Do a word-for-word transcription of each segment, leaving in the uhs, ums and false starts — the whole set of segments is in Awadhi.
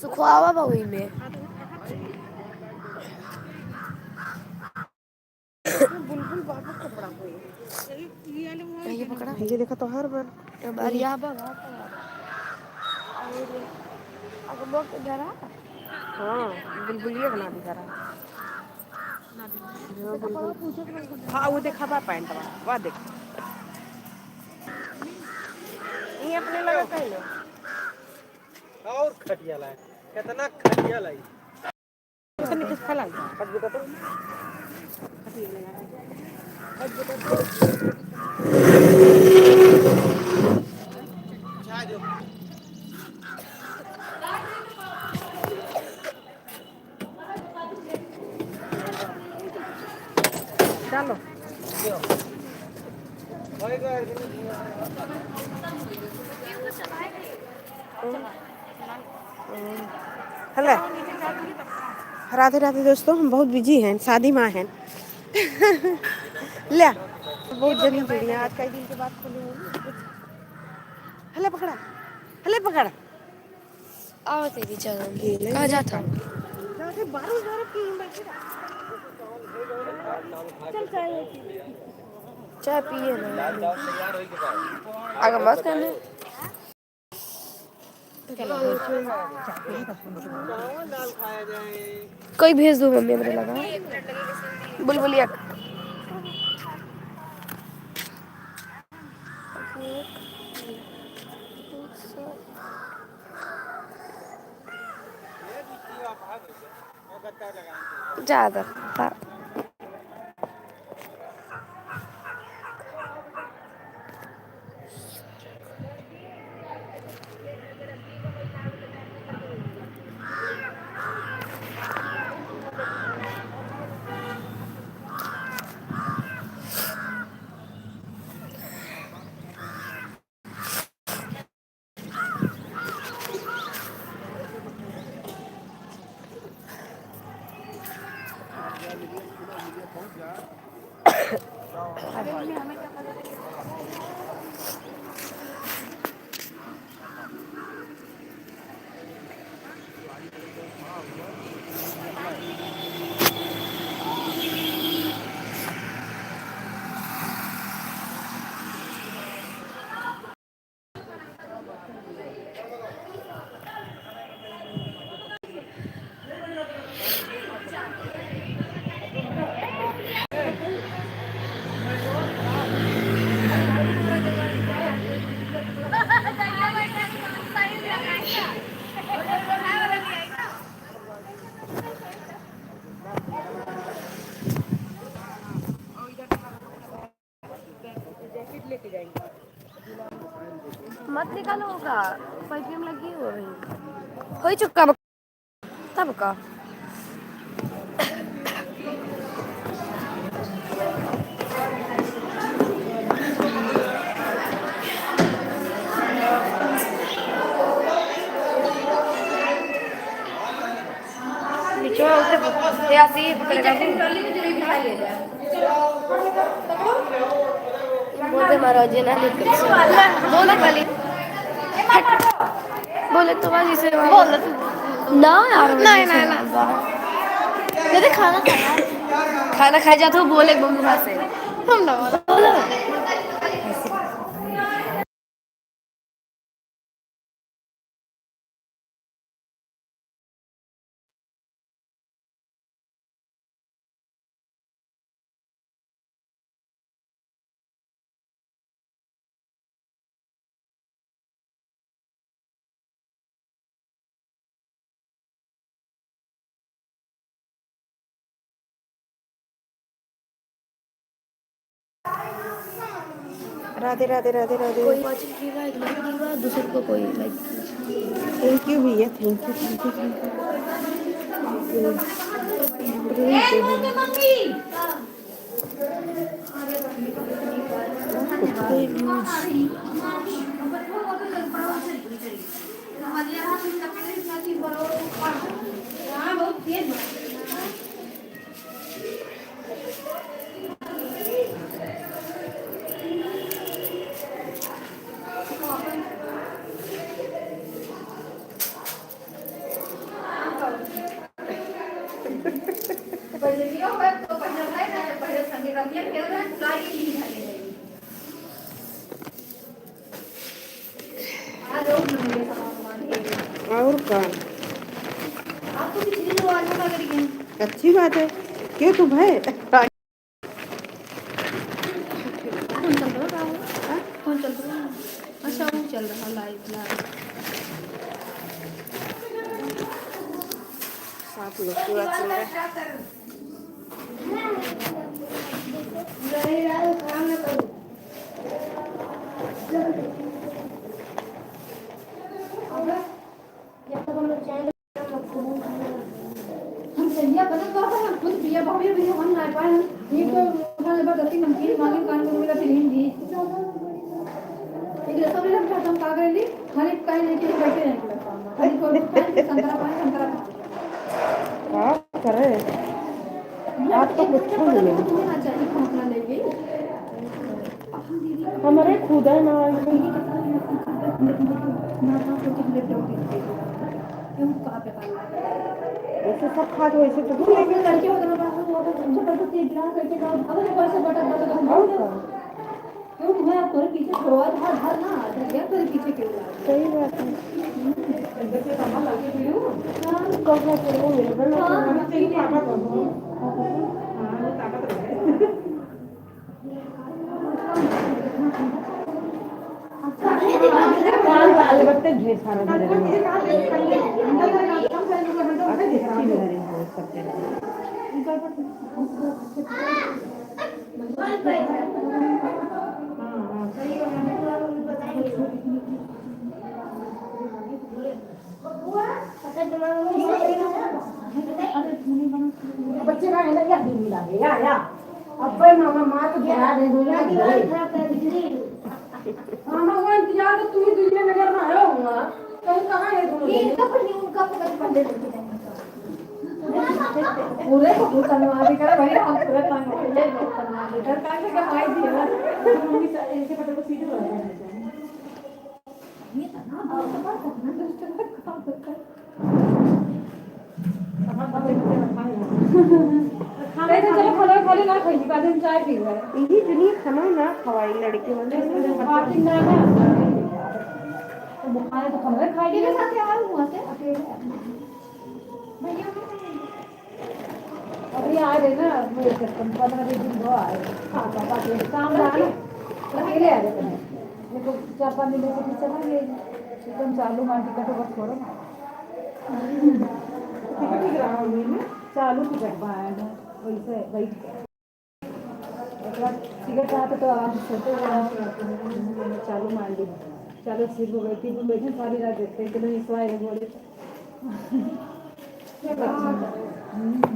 सुखवावा बा वही में। बुलबुल बाबू कपड़ा कोई। ये पकड़ा। ये देखा तो हर बार। हमारी यहाँ बा, वहाँ पर बा। और अगमो के घर आ। हाँ, बुलबुलिया बना दी घर आ। हाँ, वो देखा बा पैंटवा, वाह देख। ये अपने लगा कह लो। और खटिया लाई, कितना खटिया लाई। तनी कुछ फैला दे। चलो। हेलो, राधे राधे दोस्तों, हम बहुत बिजी हैं, शादी मा हैं। ले, बहुत जल्दी जुड़ी हैं, आज कई दिन के बाद खुली हुई। हेलो पकड़ा, हेलो पकड़ा। आओ तेरी जगह। कहाँ जाता हूँ? चल चाय। चाय पिए ना। आगे मत करना। कोई भेज दो मम्मी मेरे लगा। बुलबुलिया। ज्यादा। मत निकालो होगा, पाइप में लगी हो अभी। हो ही चुका बा-, तब का। निचवा उठे, ए, आसी, पकड़े बाबू। बोल दे महाराज, ये ना निकल। बोल दे खाली। हट। बोले तो बस इसे बोल दे तू। ना यार, नहीं, नहीं, नहीं। दे दे खाना खाया। खाना खाए जाते हो, बोले बबुआ से। हम ना बोलो। बोलो। राधे, राधे, राधे, राधे। कोई watching की बात, like की बात, दूसरे को कोई like। Thank you भैया, thank you, thank you, thank you। पहिले लियो है तो पहिले भाई ना, पहिले संगे रतिया खेल रहे, गाड़ी नहीं धरे है। आ जाओ, मेरे सामान वामान है। और का? आपको पिछली जो आलू लग रही है। अच्छी बात है। क्यों तुम है? फोन चल रहा है? हाँ? फोन चल रहा है? अच्छा, वो चल रहा है, लाइव, लाइव। सात लोग की बात सुन रहे। हम चलिया बनत बा, पर हम खुद पिया, भाभी, अभी हम ना पाए, हम एक तो उठा ले बा, दस नमकीन मांगे, कान को मिला, फिर हिंदी। एक रसगुल्ला हम खत्म पा गए ली, हर एक काहे लेके बैठे रहे पूरा काम। हर एक को खाए, फिर संतरा पाए, संतरा पाए। का करे? आज तो कुछ नहीं मिले। तुम्हें ना चाहिए, हम अपना लेंगे। हमारे खुदा ना आए। वैसे सब खात वैसे तो दूर लेके लड़के वगैरह बाहर हुआ था, जबरदस्ती गिरा करके का, अगर ऊपर से बटक बटक और का? क्यों तुम्हें आप करे पीछे छोड़वा था, हर ना, आ गया करे पीछे क्यों? सही बात है। हाँ। कब ना करो, मेरे बल हाँ, हाँ, ठीक है। हाँ, वो ताकत रहे। काल वाले बत्ते ढेर सारा दे रहे हैं। अच्छी दे रहे हैं सबके। बच्चे का है ना, या दिन मिला दे, या, या। अब्बे मामा माँ को गिरा दे, दो जने गिरे। मामा वो इंतजार तो तू ही दुनिया नजर ना आया होगा। कहीं कहाँ है तुम लोग? ये इनका पर नहीं, उनका पकड़ के पंडे लेके जाएंगे। पूरे को भूत बनवा दे, करे भाई, हम पूरे तंग हो गए, ये बहुत बनवा दे। घर का के कमाई दिए ना। मम्मी से इनके पकड़ को सीधे बोला था। ये तो ना, बहुत सफर करना, दूसरे का काम करता है। खाना तो चलो, खाना खा ले, ना खाई, बाद में चाय पी ले। यही दुनिया खाना ना खवाई लड़की वाले। पार्टी ना ना। तो बुखार है तो खाना खाई ले। साथ आया हुआ थे अकेले। भैया अभी आ रहे ना, वो एक पंद्रह बीस दिन हुआ है। हाँ, पापा के काम रहा ना, अकेले आ रहे थे। देखो, चार पाँच दिन से पीछे ना, ये एकदम चालू मार टिकट होगा, छोड़ो ना। टिकट ही कराओ, ये ना? चालू टिकट बा, है ना? वैसे, वही। एक बार टिकट रहा तो आराम से सोते हुए रहा। चालू मार दी। चालू सीट हो गई थी, बैठे सारी रात देखते, इतने इंजॉय है, बोले। हम्म।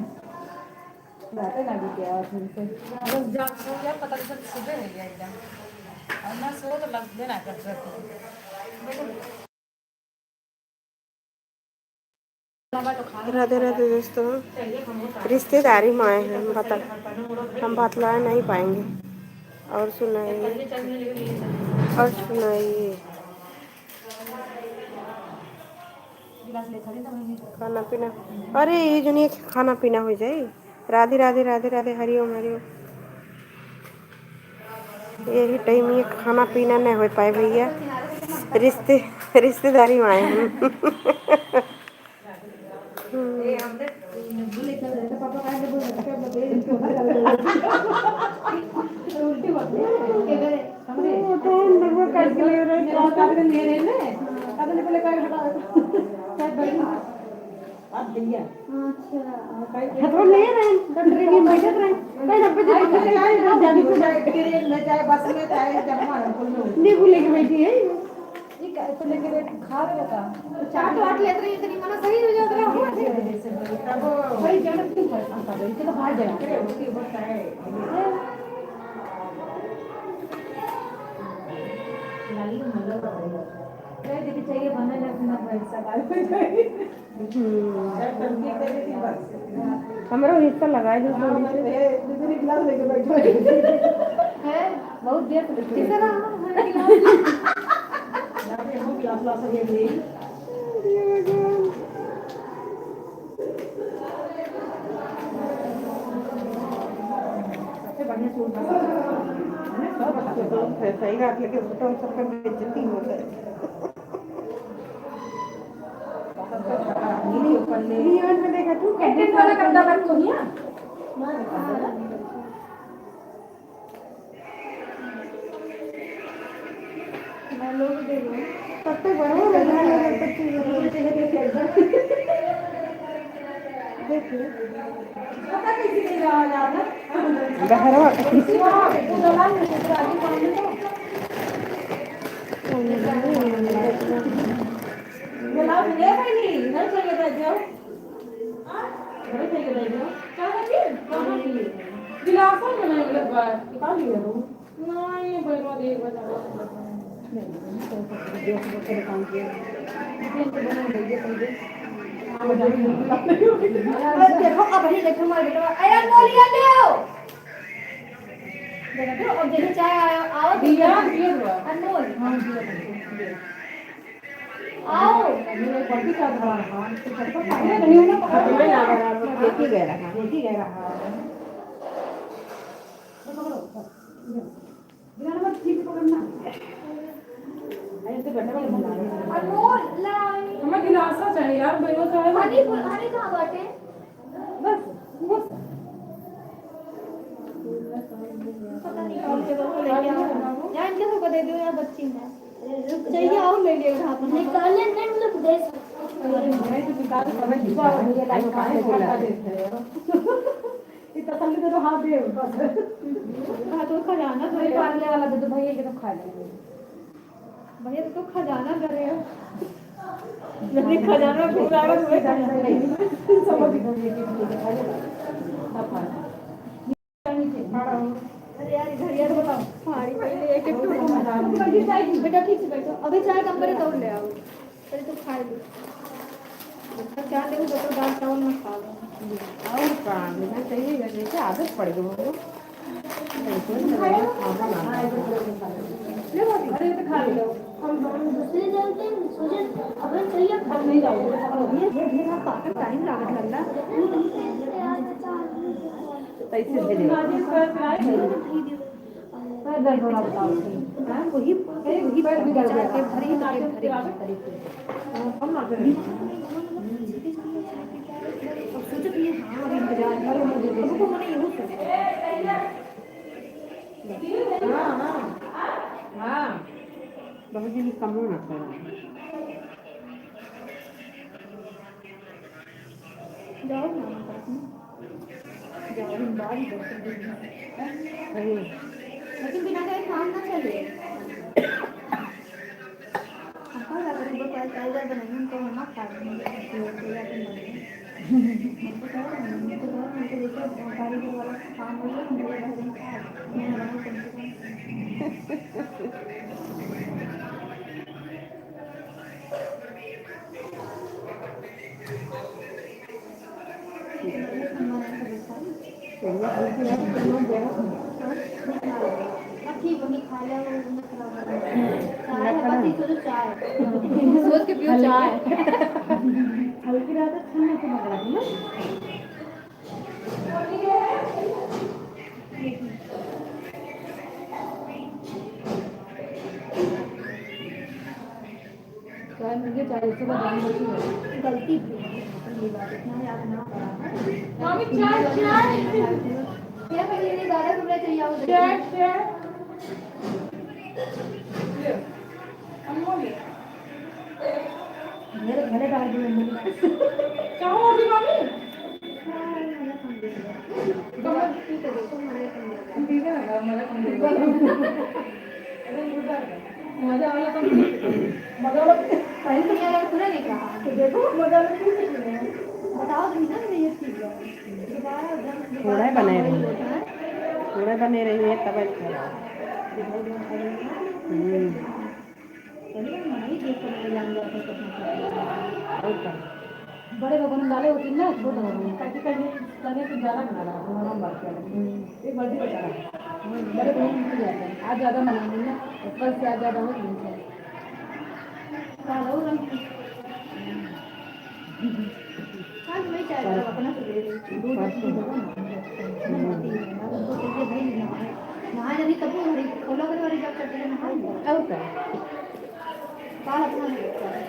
राते ना बीते और फिर से। बस जब सो गया, पता नहीं चला, सुबह हो गया एकदम। और ना सो तो लगबे ना करता। राधे राधे दोस्तों, रिश्तेदारी में आए हैं हम, बता, हम बतला नहीं पाएंगे। और सुनाइए, और सुनाइए। खाना पीना, अरे ये जो नहीं खाना पीना हो जाए। राधे राधे राधे राधे, हरिओम हरिओम। यही टाइम ये खाना पीना नहीं हो पाए भैया, रिश्ते, रिश्तेदारी में आए हम। हम्म। उल्टी बात है। वो तो हम लोग काट के ले रहे हैं। अब भैया। अच्छा। हथवा ले रहे हैं, तो ट्रेन में बैठत रहे। कहीं डब्बे से पकड़ के आए, जाने को जाए, ट्रेन में जाए, बस में जाए, जब मन हो, कोई नहीं। नींबू लेके बैठी है। ये का, तो लेके बैठ, खा रहे का? चाट वाट लेत रही, इतनी मना सही हो जात रहा। तब भाई, जन्म क्यों है? हम पता नहीं, तो बाहर जाए। अरे, वो तो होता है। लाली को मतलब पता नहीं। नहीं, दीदी, चाहिए बना ले, अपना भाई सब आए। हम्म। हमरो हिस्सा लगाए दो, थोड़ी सी। बहुत देर से कितना। अरे भगवान। ये भगवान। सही बात, लेकिन फोटो में सबका बेइज्जती होता है। टेंट वाला कपड़ा रख दो, हिया। तब तक बड़ा हो गया है, तब तक देखिए। बहरवा। गिलास में नहीं मिलत बा, निकाल लिया तू। नहीं, बैठवा दे, एक बार। देखो, अब ही देखो, हमारे बेटवा। अरे, अनमोल, ये ले आओ। देखो, अब देखो, चाय आया, आओ, दिया, दिया हुआ। अनमोल। हाँ, दिया, दिया। आओ। देखी गए रहा। देखी गए रहा। अनमोल, लाई। हमें गिलासा चाहिए यार, बैठो चाहे। हनी, हनी कहाँ बाटे? बस, बस। पता नहीं कौन से को लेके आओ। या इनके सबको दे दो या बच्ची में। चाहिए, आओ, ले लियो, उठा अपना। निकाले नहीं, मतलब, दे सकते। ये तसल्ली दे दो, हाँ, दे, बस। हाँ, तो खजाना तो वही पार्ले वाला दे दो, भैया के तो खा लेंगे। भैया, तो खजाना दे रहे हो। जब ये खजाना घुस रहा है, तो वही खजाना नहीं। समझ गई। अरे यार, इधर यार बताओ। साड़ी पहले एक एक टूक। बेटा, ठीक से बैठो। अभी चाय कम करे तो ले आओ। पहले तो खा लो। जब तक चाय दे, जब तक दाल चावल मत खा लो। और का, बिना चाहिए, जैसे आदत पड़ गई हो। ले भाभी, अरे तो खा लो। हम दूसरे जन के सोचे, अगर चाहिए, हम नहीं जाओगे। ये, ये भी ना पाकर टाइम लागत लगला। तो ऐसे दे दे। पैदल थोड़ा बताओ। हाँ, वही, वही पैर भी जाके भरी, भरी, भरी। हम ना करें। अब सोचो कि ये, हाँ, अभी इंतजार करो, मुझे दे दो। हमको मने यही सोचो। हाँ, हाँ। हाँ। बहुत दिन कम होना पड़ा। जाओ ना, जाओ, हम बाद में दर्शन देंगे। अरे। लेकिन बिना गए काम ना चले। हमको लग रहा है, बस ऐसा ही बनाएंगे, हमको हम ना खा लेंगे। हमको क्या है, हमको क्या है, हमको देखो, कारीगर वाला काम हो गया, हम लोग घर में खा, मैं बनाऊँ कम से कम। सोच के पियो चाय। हल्की रात ठंडा के लग रहा है ना। चाय मिल गई, चाय से बस जान बची है। गलती भी है, ये बात इतना याद ना पड़ा है। मामी, चाय, चाय। क्या करिए, नहीं, दादा, तुम्हें चाहिए, आओ, चाय, चाय। ले, अनमोल ले। मेरे भले डाल दिए मम्मी। क्या हो गई, मामी? कमर ठीक है, देखो, हमारे कमर। ठीक है ना, हमारे कमर। मजा वाला तो नहीं। मजा वाला टाइम तो क्या है, पूरा नहीं कहा। तो देखो, मजा वाला फिर से सुने। बताओ तुम ना, मैं ये चीज़ है। दोबारा जब थोड़ा ही बनाए रही। होता है। थोड़ा ही बने रही है, तब अच्छा रहा। हम्म। चलिए, मैं ही देख के मैं जान जाती हूँ कितना खाती हूँ। और क्या? बड़े भगोने में डाले होते ना, छोटे भगोने में। ताकि कहीं तने तो ज़्यादा बना रहा, वो हम बात करें। हम्म। एक बाल्टी बचा रहा। हम्म, बड़े भगोने में जाते हैं। आज ज़्यादा बनाएंगे ना, और कल से आज ज़्यादा हो, नहीं चाहिए। काला हो रंग की। आज मैं चाय वाला अपना से ले रही हूँ। दूध की जगह ना, हम्म। मैं उनको कह के भाई, नहाए जानी तब वो हरी खोला करे वाली जब चढ़ते हैं, नहाए। और का? बाल अपना नहीं होता है।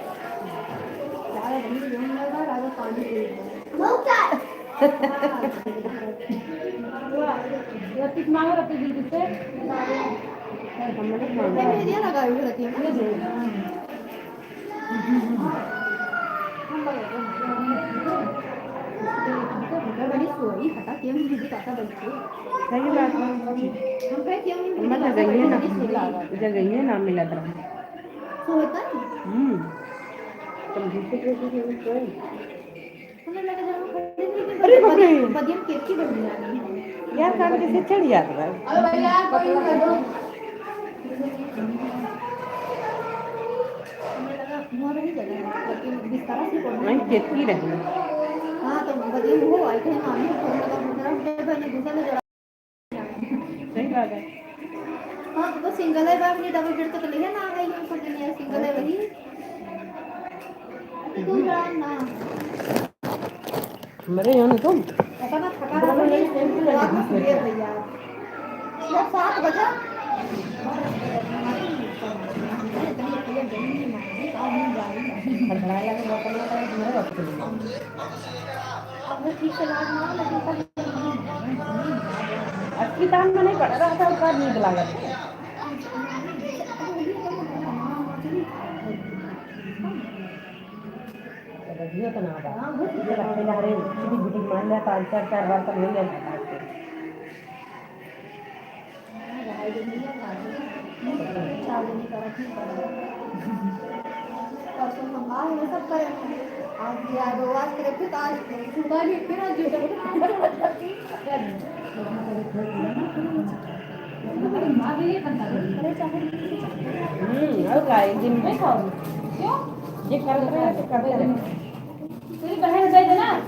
ज्यादा भीड़ नहीं होगा, ज्यादा पानी पी लेगा। रतीश मांगो, रतीश दीदी से। हमने ये वीडियो लगा हुई रहती है ना। ये दे। बड़ी सोई, हटा के हम दीदी काका बैठ के। सही बात है। हम कहे कि हम मत दीदी काका जगह ना, बैठ के सोई। जगह ना मिलत रहा। सोता है? हम्म। तुम दीदी के लिए सोए? हमें लगा जब हम खड़े थे, अरे बाप रे। बदियन, बदियन केतकी बन गया। यार, कान कैसे चढ़ जात बा? अरे भाई, यार, कोई नहीं कर दो। हमें लगा, वहाँ रही जगह है, लेकिन बिस्तर से पड़ने नहीं, लगा। केतकी रही। हाँ, तो बदियन वो आई थे, मामी को फोन लगा, दूसरा उठे, पहले दूसरा में जरा सही बात है। हाँ, तो सिंगल है, बाप ने डबल बेड तो ले ना आई, हम सोचे नहीं, सिंगल है वही। अरे, तू जान ना। मरे हो ना तुम? ऐसा ना थका रहा था, नहीं, नहीं, रात में सुबह भैया। जब सात बजा। हड़बड़ाए लगे, बहुत तगड़ा करे, तुम्हारे वक्त में। अब वो ठीक से इलाज ना हो, लेकिन तब असली काम में नहीं पड़ रहा था, उसका नींद लागत है। तो बढ़िया तो ना बा। ये रखेला रे, छुट्टी बुटी मान लिया, तो चार, चार बार तो नहीं लिया था। परसों मंगा हुआ सब करे। आज ये आ गो, आज करे, फिर आज सुबह भी फिर आज हम्म, और का, एक दिन में खाओ। क्यों? जे करत रहे, तो करते रहे। तेरी बहन दे देना। हम्म।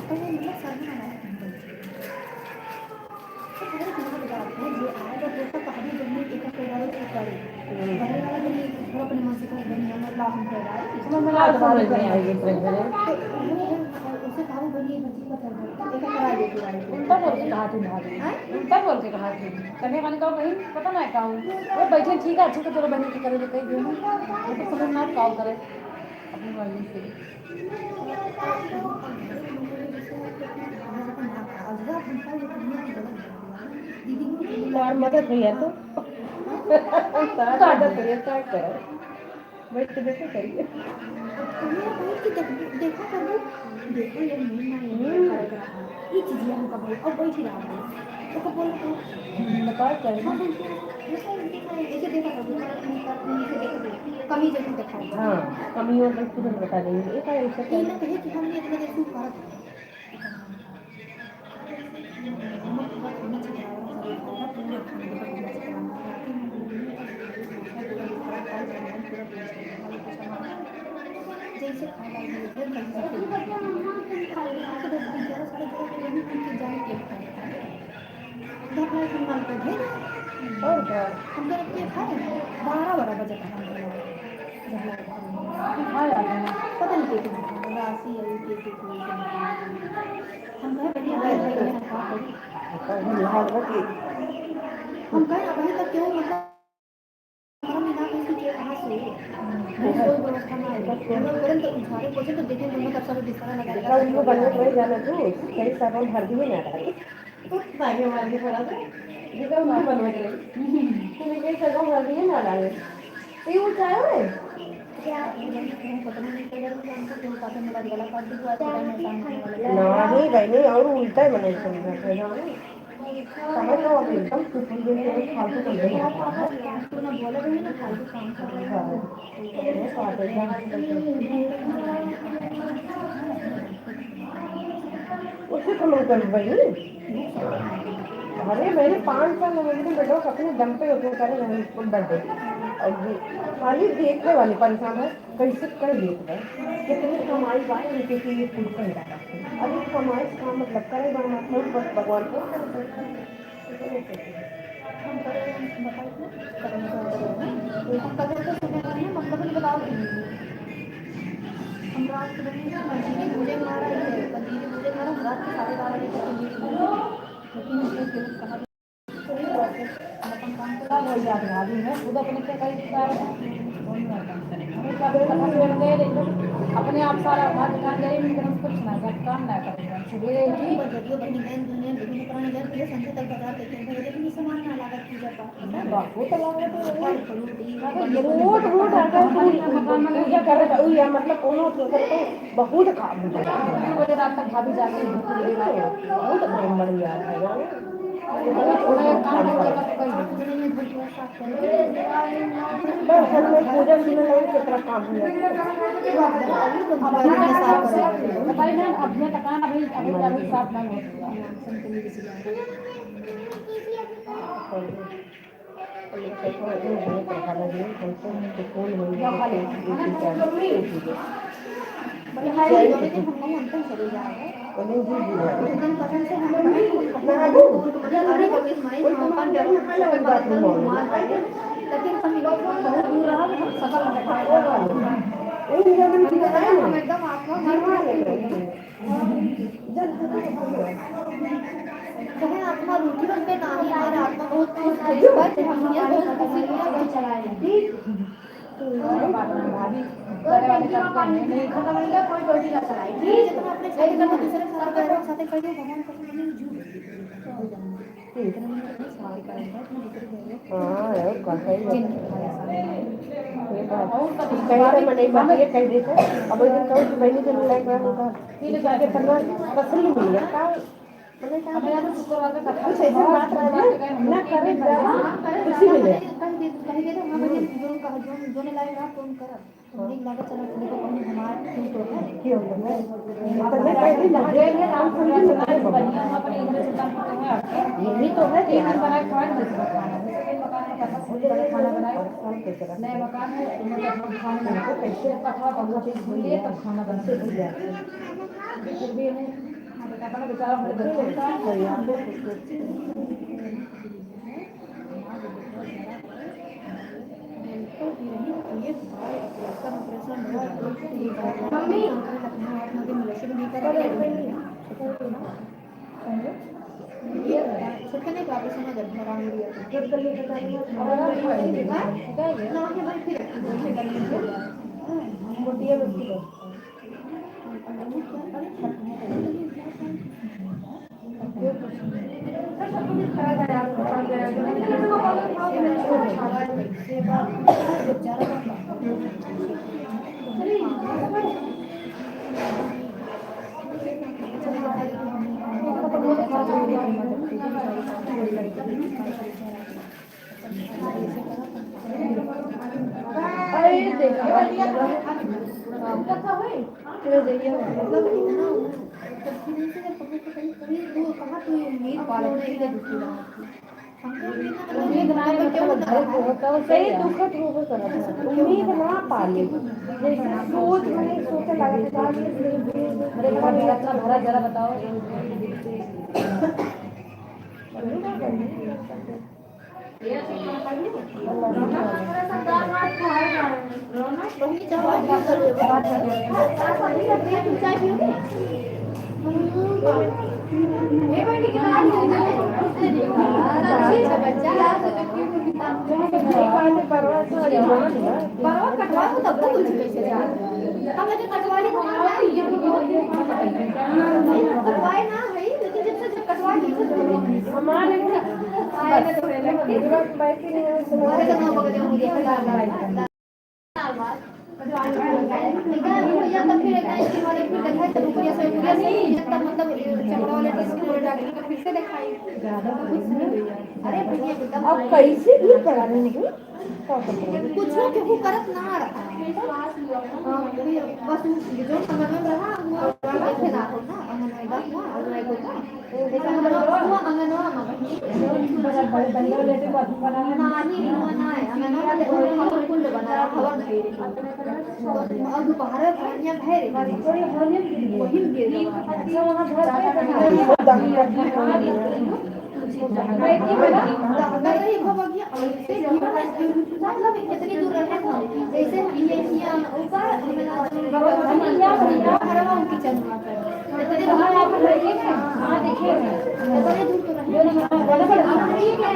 समझ में ना आवे, समझ में आवे, एक तरह से। उल्टा बोल के कहा थी भाभी। हैं? उल्टा बोल के कहा थी। कन्या माने का बहन, पता ना का हो। वो बैठे ठीक है, अच्छा तो तोरा बहन की करे, कही दे ना। वो तो समझ ना का करे। अपनी मर्जी से। यार, मदद भैया तो। तो आदत है, क्या करो? बैठ के देखो, करिए। अब तुम्हें बैठ के देख-, देखा करो। देखो, ये मुंह ना, ये हम्म। कर रहा है। ये चीजें हमका भाई, अब बैठ ही रहा है। तो को बोलो तो। बताओ, क्या है? हाँ, बोलते हैं। देखो, देखो, ऐसे देखा करो, तुम्हारा तुम कर, तुम ऐसे देखो, कमी जरूर दिखाओ। हाँ, कमी और तुरंत बता देंगे। एक है, ऐसे ये ना कहे कि हमने इतने देर से करत है। और क्या? हम तो रखते खाए, बारह बारह बजे तक हम बनाए। पता नहीं कैसे बनाए, राशि है, कैसे कोई हम कहे, "बढ़िया है, बढ़िया है, खा लो।" हम कहे, "अबहीं तक क्यों, मतलब, हमरा में ना कुछ के कहाँ से हो? कोई व्यवस्था ना है।" हम लोग बोले तो उठावे, बोले तो देखें, दोनों तरफ से बिस्तर लगा दिया। उनको बनवत रहे जाना तू, कई साबुन हर दिन ना डाले। भाई हमारे लिए थोड़ा सा, जितना उनको बनवत रहे। तू कई साबुन हर दिन ना डाले। ये वो चाय है? नहीं, भाई, नहीं, और उल्टा ही मने समझा था, जानो? समझ लो, अब एकदम सुकून दे के फालतू कर रही है। उससे तो लोग कर भाई। अरे, मैंने पाँच साल में मैंने बेटा को अपने दम पे रोटी करे, मैंने स्कूल दर्द दे। और ये खाली देखने वाली परेशान है। कैसे कर लेत बा? कितनी कमाई बा, इनके के ये कुल पैदा करते। अरे कमाई से का मतलब? करे बा ना, कोई बस भगवान को करते। हम करे, बताओ ना, करे ना, करे ना। हम कल तो सुबह करे, मतलब, नहीं बताओ। हम रात के बने ना, पंजीरी भोजन हमारा ही है, पंजीरी भोजन हमारा, हम रात के साढ़े बारह बजे तक पंजीरी भोजन, लेकिन हम लोग गलत कहा। सही बात है। हम अपन काम हो जात भाभी है, खुद अपने पे कई बार अपने आप सारा घर दुकान जाए, लेकिन हम कुछ ना कर, काम ना करेगा। सुबह की बजरियो बनी गए, दुनिया में दुकान गए, पूरे संजय तक बाजार लेके गए, लेकिन सामान ना लागत पूजा पाठ। बहुत लागत है। रोज, रोज आता है, पूरी पूजा करत हुई है, मतलब, कोनो तो बहुत काम होता है। बजे रात तक भाभी जाती है। बहुत काम बढ़िया है, जानो। बस, हम लोग पूजा में नहीं, कितना काम हुआ। बताइए ना, अब ये दुकान अभी, अभी, अभी साफ नहीं होती है। चाहे आत्मा रूठी बन के ना ही, हमारा आत्मा बहुत खुश है, पर हम ये बहुत खुशी है। हाँ, यार, कहाँ है ये? ये बात। कहीं तो मने बात ये कह देते। अब एक दिन कहूँ कि बहनी के मिला के हम कहा, "ठीक है, जाके पन्ना तसल्ली मिल गया।" का, मने का, कुछ ऐसे बात रहे ना, ना करे, खुशी मिले। कह दे, कह दे, हाँ, भैया, जो कहा, जो, जो नहीं लाए, वहाँ फोन करा। हमने लगा, चलो, ठीक है, कहीं हमारा क्यों तो है? क्यों तो है? तो मैं कहती हूँ, मुझे ये काम समझ में नहीं आता। यही तो है कि हम बना खाए, दूसरा खाना, दूसरे के मकान में कैसा सुंदर खाना बनाए। नया मकान है, तो मतलब हम खाना बनाते हैं, कैसे पकवा, पकवा चीज हुई है, तब खाना बनाते हैं। फिर भी हमें अपना बेचारा भर बच्चों का मम्मी। छोटका नहीं बाबू समझ अब भरा हो गया। ना, ये भाई फिर गोटिया में अरे, देखिए, मतलब, इतना ऊपर से जब पकड़ के कहीं, कहीं वो कहाँ तू ये उम्मीद पाले, इसीलिए दुखी रहा। हमको उम्मीद ना, मतलब, उम्मीद ना, मतलब, मतलब, क्यों ना दुख होता है, सही दुख तो वो करता है। उम्मीद ना पाले। जैसे सोच में सोचे लगा था, ये मेरे को इतना भरा जरा बताओ। अब कैसे भी करा रही हूँ। कुछ केहू करत ना रहा। हाँ, वही बस उ जो अंगनवा में रहा, वो देखे ना हो ना, अंगनवा बस ना, अंगनवा को ना। जैसे अंगनवा, वो अंगनवा में बस। ना, नहीं, वो ना है, अंगनवा में देखो, हवन कुंड बना रहा, हवन भैरी। तो अब दोपहर में पानिया भैरी, वही में गिर गया। अच्छा, वहाँ घर पे अगर ये हो गया, ऐसे जीवन है, मतलब, इतनी दूर रहे हम, जैसे ये किया ऊपर, हमें ना हरवा उनकी चंद्रमा पर। इतने दूर, इतने दूर तो रहे।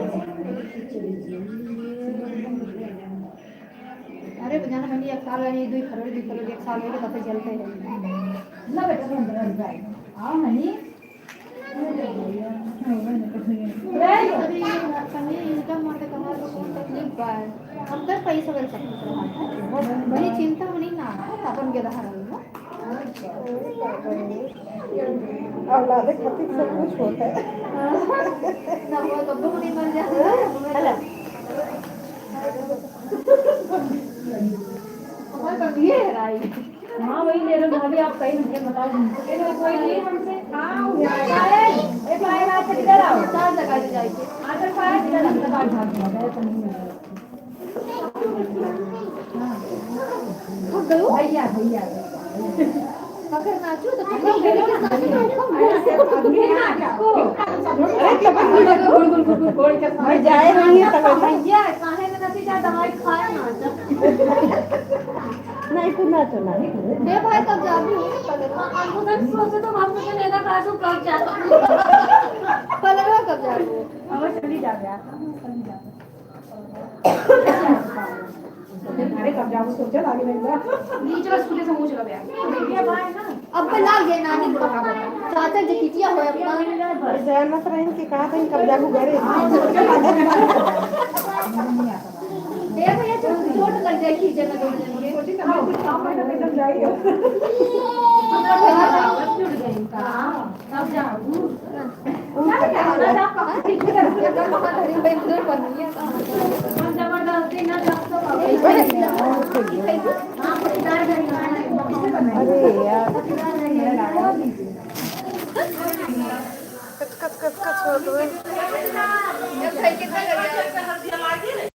अरे, जाना बनी, एक साल हो गया, दुई फरवरी, दुई फरवरी, एक साल हो गया, तब से चलते हैं। ना बेटा, हम बना जाए। आओ, नहीं। अभी, अभी इनकम मार के कमाल में कौन तकलीफ बा? हम कर पैसा कर सकते हैं। बड़ी चिंता होनी ना, अपन के रहा रही हो। औलादे खातिर सब कुछ होता है। ना वो तो बुक नहीं मिल जाता। हमारे पास ये है राई। हाँ, वही ले लो भाभी, आप कहीं मुझे बताओ। कोई नहीं हमसे। हाँ, वो क्या है? ए, पाए बात से किधर आओ? चार जगह ले जाएंगे। हाँ, तो पाए किधर आओ? तो बाहर भाग गया, तो नहीं मिल रहा। हाँ। भैया, भैया। अगर नाचो तो तुम लोग मेरे के साथ नाचो। अरे, तब गुड़, गुड़, गुड़, गुड़, गुड़, गुड़ के साथ। मैं जाए नहीं है, तब भैया, काहे में नाची जा, दवाई खाए ना जा। नहीं, तू ना, तू ना। ए भाई, कब जाबू? हम तो सोचे तो हम तो लेना का तू कब जा। पलरवा कब जाबू? अब चली जा यार, चली जा। अरे, कब जाबू, सोचे लागे नहीं जा। नीचे बस स्कूटी से मुंह चला गया। अब पे लाग गए नानी को। चाचा जी किटिया हो अपना। जानत रही कि कहा था कब जाबू घरे। ए भैया, चोट, चोट लग जाए खींचे में दोनों जन के। अरे यार। कच, कच, कच, कच हो गए।